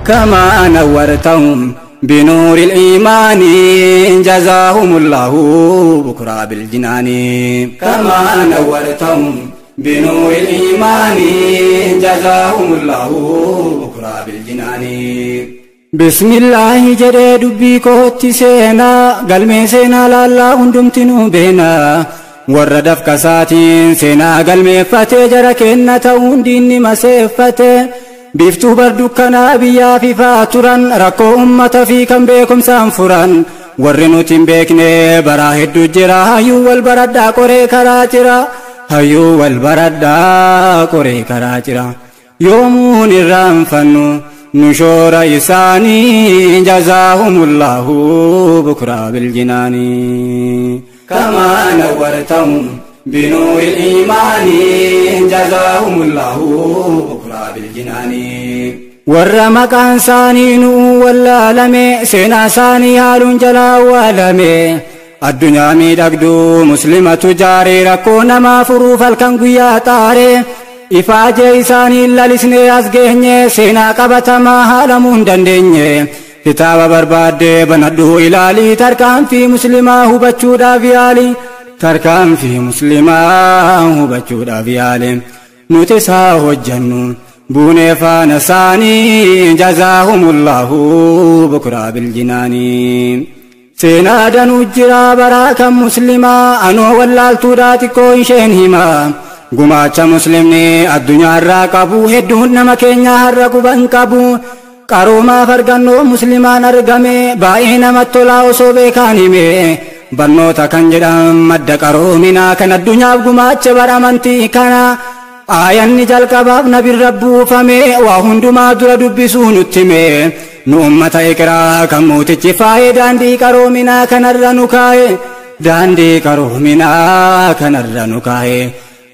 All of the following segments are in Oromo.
كما نورتهم بنور الإيمان جزاهم الله بكرة بالجنان. كما نورتهم بنور الإيمان جزاهم الله بكرة بالجنان. بسم الله جري دبي كوتي سينا قلمي سينا لالا هندمتنو بينا وردف كساتين سينا قلمي فتي جركن تون ديني مسيفتي بيفتو بردوكنا بيا في فاتوران ركو أمة في كم بيكم سانفران ورنوتين بيكني براهد جرا هيو والبرد كوري كراترا هيو والبرد كوري كراترا يومون الرانفنو نشور إساني جزاهم الله بكرة بالجنان. كما نورتهم بنور الإيمان جزاهم الله بكرة بالجنان. ورمكان ساني نو ولا لمي سينا ساني هالون جلا ولمي الدنيا ميدقدو مسلمة جاري ركونا ما فروف الكنقيا تاري إفاجي إساني لالسني أزجهني سينا قبتا ما هالمون دندني كتاب برباد بندو إلالي تركان في مسلمة هبتشو دافيالي تركان في مسلمة هبتشو دافيالي نتسا هجنو بوني فانساني جزاهم الله بكرة بالجنان. سينا دنو جرا براكا مسلمة أنو واللالتو داتكو إشين gumaacha muslimni addunyaa irraa qabu hedduun nama keenya har'a quban qabu qaroomaaf argannoo muslimaan argame baay'ee namatti tolaa osoo beekaan hime barnoota kan jedhan madda qaroominaa kan addunyaaf gumaacha bara amantii kana aayanni jalqabaaf nabirra buufame waa hundumaa dura dubbisuu nutti hime nu ummata iqraa kan mootichi faayee daandii qaroominaa kanarra nu kaa'e daandii qaroominaa kanarra nu kaa'e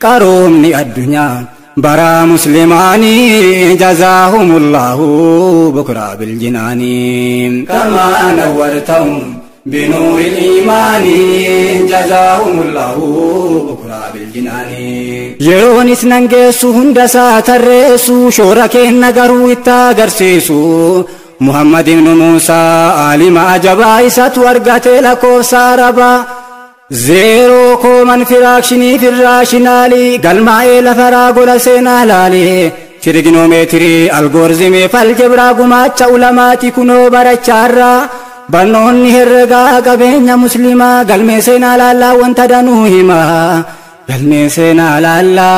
قرومني الدنيا برا مسلماني جزاهم الله بكرة بالجنان. كما نورتهم بنور الإيمان جزاهم الله بكرة بالجنان. يرونس ننجسو هندسا ترسو شوركين نغرو التاغرسيسو محمد بن موسى عالم أجبا إسات ورقتي لكو ساربا زيرو كومن فراكشني فراشنالي قلما إلى فراغ سينا لالي تريغنومتري الغورزمي فالجبرا غماچا علماتي كنو برچارا بنون هرغا قبينيا مسلمة قلمي سينا لالا وانت دنوهما قلمي سينا لالا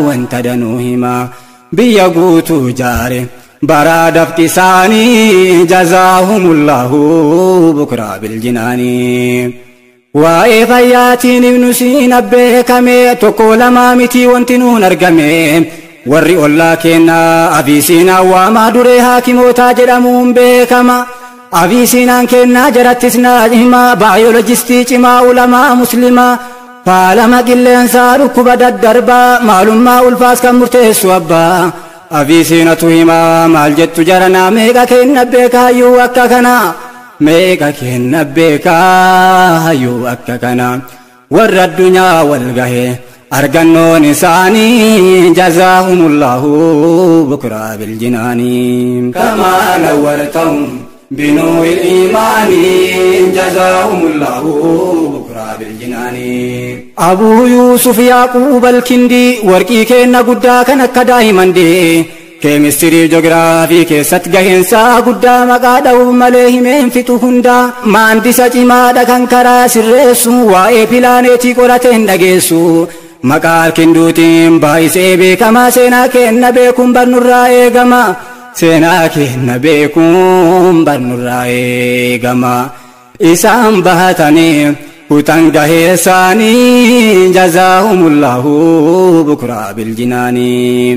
وانت دنوهما بيغوتو جاري برا دفتساني جزاهم الله بكرة بالجنان. waa'ee fayyaatiin ibnu siina beekame tokko lamaa miti wanti nuun argame warri ollaa kennaa Aviisiinaa waamaa duree haakimootaa jedhamuun beekama Aviisiinaan kennaa jarattis naa hima baayoloojistii cimaa ulamaa muslimaa faalama qilleensaa dhukkuba daddarbaa maalummaa ulfaas kan murteessu abbaa Aviisiinatu himaa maal jettu jaranaa meeqa kenna beekaayyuu akka kanaa meeqa kenna beekaayyuu akka kana warra addunyaa wal gahe argannoon isaanii jazaahumullahu bukraa biljinaanii. كما نورتهم بنور الإيمان جزاهم الله بكرة بالجنان. أبو يوسف يعقوب الكندي warqii kenna guddaa kan akka daa'imandii keemistirii joogiraafii keessatti gaheensaa guddaa maqaa dha'uuf malee himeen fixu hundaa maandisa cimaadha kan karaa sirreessu waa'ee pilaaneetii qorateen dhageessu maqaa alkinduutiin baay'isee beekamaa seenaa kenna beekuun barnurraa eegama seenaa kenna beekuun barnurraa eegama isaan bahatanii kutan gaheessaanii jazaahumullahu bukraa biljinaanii.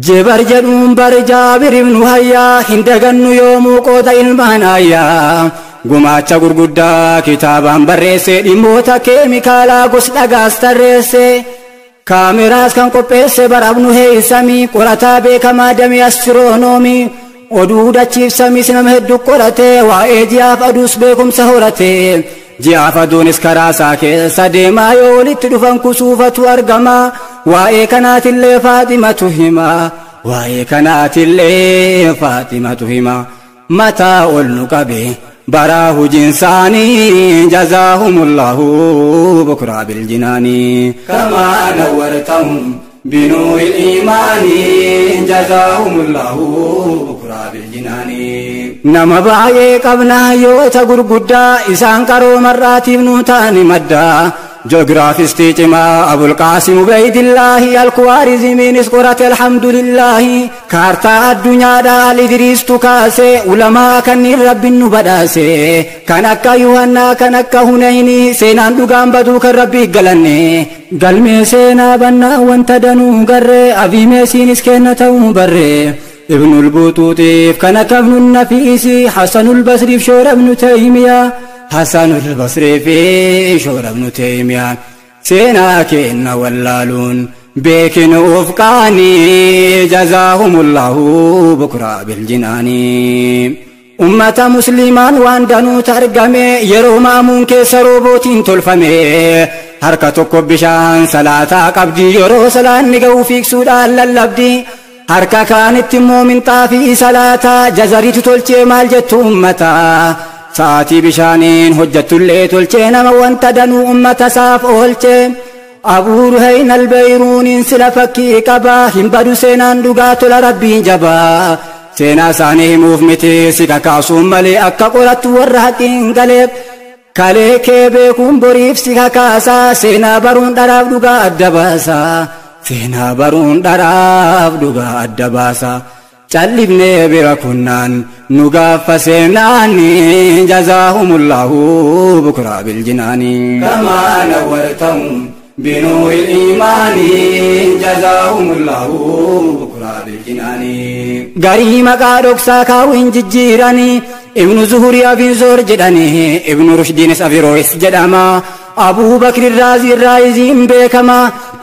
Jebar jedhuun bar Jaabir ibnu Hayyaa hin dagannu yoomuu qooda ilmaan ayyaa gumaacha gurguddaa kitaabaan barreesse dhimmoota keemikaalaa gos dhagaas tarreesse kaameraas kan qopheesse barabnu heeysamii qorataa beekamaa damee astiroonoomii oduu dachiifsamis nama hedduu qorate waa'ee ji'aaf aduus beekumsa horate ji'aaf aduunis karaa isaa keessa deemaa yoo walitti dhufan kusuufatu argama waa'ee kanaatillee Faaximatu hima Waa'ee kanaatillee Faaximatu hima. Mataa ol nu qabe baraa hujiinsaanii jazaahumullahu bukraa biljinaanii. كما نورتهم بنور الإيمان جزاهم الله بكرة بالجنان. Nama baay'ee qabnaa yoota gurguddaa isaan qaroomarraatiif nu ta'ani maddaa. Joogiraafistii cimaa Abulqaasim Ubeydillaahi Alkuwaarizimiinis qorate alhamdulillaahi. Kaartaa addunyaadhaa Al-Idriistu kaase ulamaa kanneen rabbiin nu badhaase. Kan akka Yuhannaa kan akka Hunayni seenaan dhugaan baduu kan rabbii galanne. Galmee seenaa bannaa wanta danuu garree abiimeesiinis kenna ta'uu barree. ابن البطوطيف كان ابن النفيس حسن البصري في شور ابن تيمية حسن البصري في شور ابن تيمية سينا كإن واللالون بكن أفقاني جزاهم الله بكرة بالجنان. أمة مسلمان وان دانو ترقمي يرو مامون كيسروبوتين تلفمي harka tokko bishaan salaataa qabdi yeroo salaanni ga'u fiigsuudhaan lallabdi. Harka kaanitti immoo minxaafii salaataa jazariitu tolchee maal jettu ummata. Sa'aatii bishaaniin hojjattullee tolchee nama wanta danuu ummata isaaf oolche. Abuu Ruhayn Albayruuniin sila fakkii qaba hin badu seenaan dhugaa tola rabbiin jabaa. Seenaa isaanii himuuf miti si kakaasuun malee akka qorattu warra haqiin galeef. Kalee kee beekuun boriif si kakaasaa seenaa baruun dharaaf dhugaa adda baasaa. Seenaa baruun dharaaf dhugaa adda baasaa. Callifnee bira kunnaan nu gaafa seenaani jazaahumullahu bukraa biljinaani. كما نورتهم بنور الإيمان جزاهم الله بكرة بالجنان. Garii maqaa dhoksaa kaawwiin jijjiiranii Ibnu Zuhurii Abiinzoor jedhanii Ibnu Rushdiinis Avirooyis jedhama. Abuu Bakri Raazii Raayiziin beekama.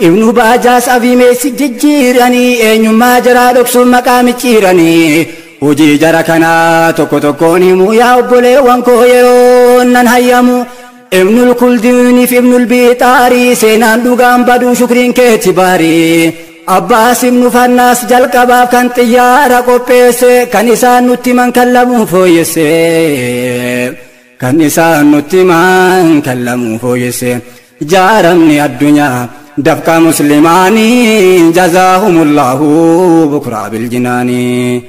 Ibnu Baajaas Abiimeessi jijjiiranii eenyummaa jaraa dhoksuun maqaa micciiranii. Hojii jara kanaa tokko tokkoon himuu yaa obboleewwan koo yeroo nan hayyamu. Ibnul Kuldiiniif Ibnul Biixaarii seenaan dhugaan baduu shukriin keetti baarii. Abbaas Ibnu Fannaas jalqabaaf kan xiyyaara qopheesse kan isaan nutti himan kan lamuu fooyyesse. Kan isaan nutti himan kan lamuu fooyyesse. Jaaramni addunyaa dafqa muslimaanii jazaahumullahu bukraa biljinaanii.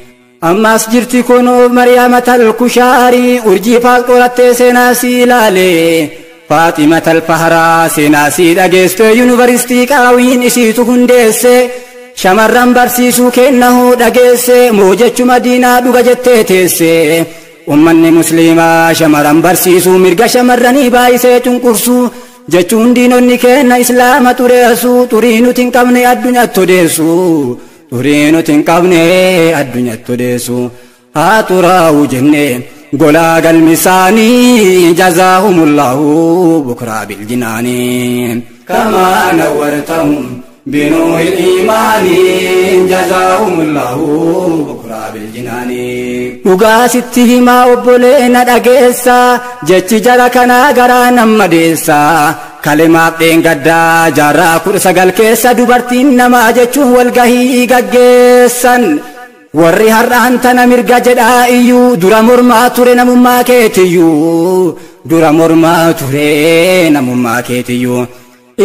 Ammas jirti kunoo Mariyaama Talkushaarii urjii faas qorattee seenaa sii ilaalee. Faaxima Talfaharaa seenaa sii dhageesse yuunivarsiitii qaawiin isiitu hundeesse. Shamarran barsiisuu kennahuu dhageesse moojechu madiinaa dhuga jettee teesse. Ummanni musliimaa shamarran barsiisuu mirga shamarranii baay'isee cunqursuu jechuun diinonni kenna islaama xureessu xurii nuti hin qabne addunyaatti odeessu. Xurii nuti hin qabne addunyaatti odeessu. Haa xuraa'u jennee golaa galmisaanii jazaahumullahu bukraa biljinaanii. كما نورتهم بنور الإيمان جزاهم الله بكرة بالجنان. Dhugaa sitti himaa obboleena dhageessa jechi jara kanaa garaa nama deessa. Kalimaaf dheengaddaa jaarraa 19 keessa dubartiin namaa jechuun walgahii gaggeessan. Warri har'aan tana mirga jedhaa iyyuu dura mormaa ture namummaa keetiyyuu. Dura mormaa ture namummaa keetiyyuu.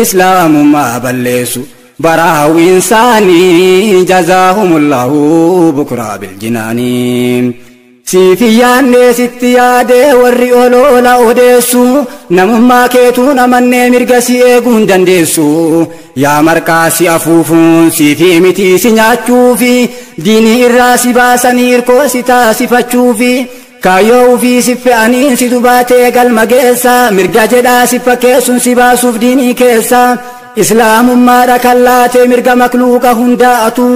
Islaamummaa balleessu bara hawwiinsaanii jazaahumullahu bukraa biljinaanii. Siif yaadnee sitti yaadee warri oloola odeessu namummaa keetuun amannee mirga si eeguu hin dandeessu. Yaa marqaa si afuufuun siifi miti si nyaachuufi diinii irraa si baasanii hirkoo si taasifachuufi kaayyoo ofii si fe'anii si dubaatee galma geessa mirga jedhaa si fakkeessuun si baasuuf diinii keessa. Islaamummaadha kan laatee mirga makluuqa hundaa'atu.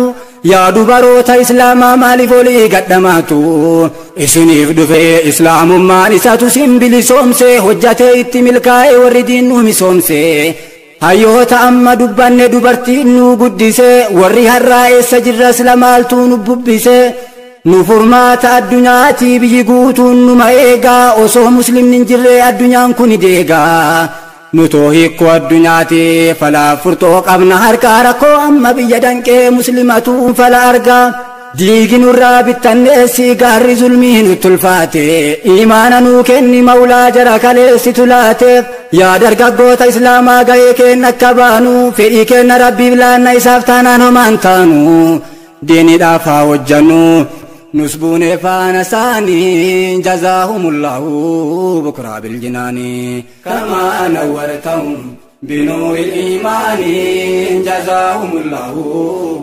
Yaa dubaroota islaamaa maaliif olii gadhamaatu? Isiniif dhufee islaamummaan isatu sin bilisoomse hojjatee itti milkaa'e warri diin nu misoomse. Hayyoota amma dubbanne dubartiin nu guddise warri har'aa eessa jirra sila maaltu nu bubbise. Nu furmaata addunyaatii biyyi guutuun numa eegaa osoo muslimni hin jirre addunyaan kun deegaa. Nutoo hiikoo addunyaati falaa furtoo qabna harkaa rakkoo amma biyya danqee muslimatu fala argaa. Diigi nurraa bittanneessi gaarri zulmii nutti ulfaate imaana nuu kenni mawlaa jara kaleessitu laate. Yaa dargaggoota islaamaa ga'ee keenna akka baanu fedhii keenna rabbiif laanna isaaf taanaan homaan taanu diiniidhaaf haa hojjannu nus buunee faana isaanii jazaahumullahu bukraa biljinaanii. كما نورتهم بنور الإيمان جزاهم الله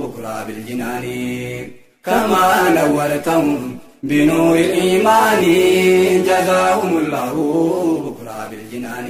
بكرة بالجنان. كما نورتهم بنور الإيمان جزاهم الله بكرة بالجنان.